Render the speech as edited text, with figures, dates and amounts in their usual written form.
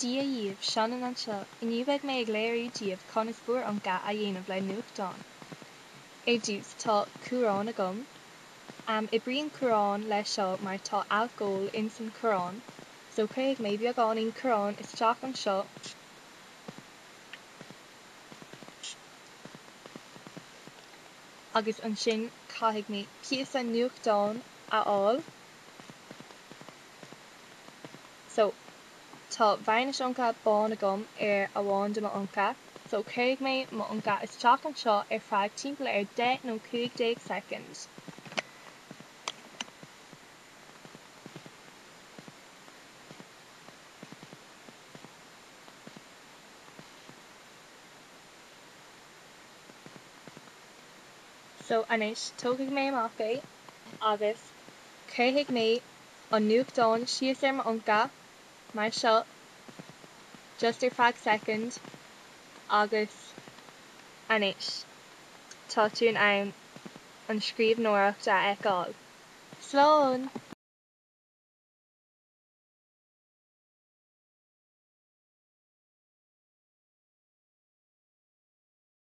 Dia dhaoibh, Seanán anseo. Inniu beidh mé ag léiriú daoibh conas búir-uncaidh a dhéanamh le nuachtán. Ar dtús, tá cumhrán agam. Oibríonn cumhrán leis seo mar tá alcól ins an cumhrán. So cuirfidh mé beagáinín cumhráin isteach anseo. Agus ansin caithfidh mé píosa nuachtáin a fháil. So, tá vearnais uncaidh bán agam ar amháin de m'uncaidh, so cuirfidh mé m'uncaidh isteach anseo ar feadh timpeall ar 10 nó 15 soicind. So, anois, tógfaidh mé amach é agus cuirfidh mé an nuachtán síos ar m'uncaidh, mar seo, just ar feadh soicind, agus anois tá tú in ann an scríbhneoireacht a fheiceáil. Slán!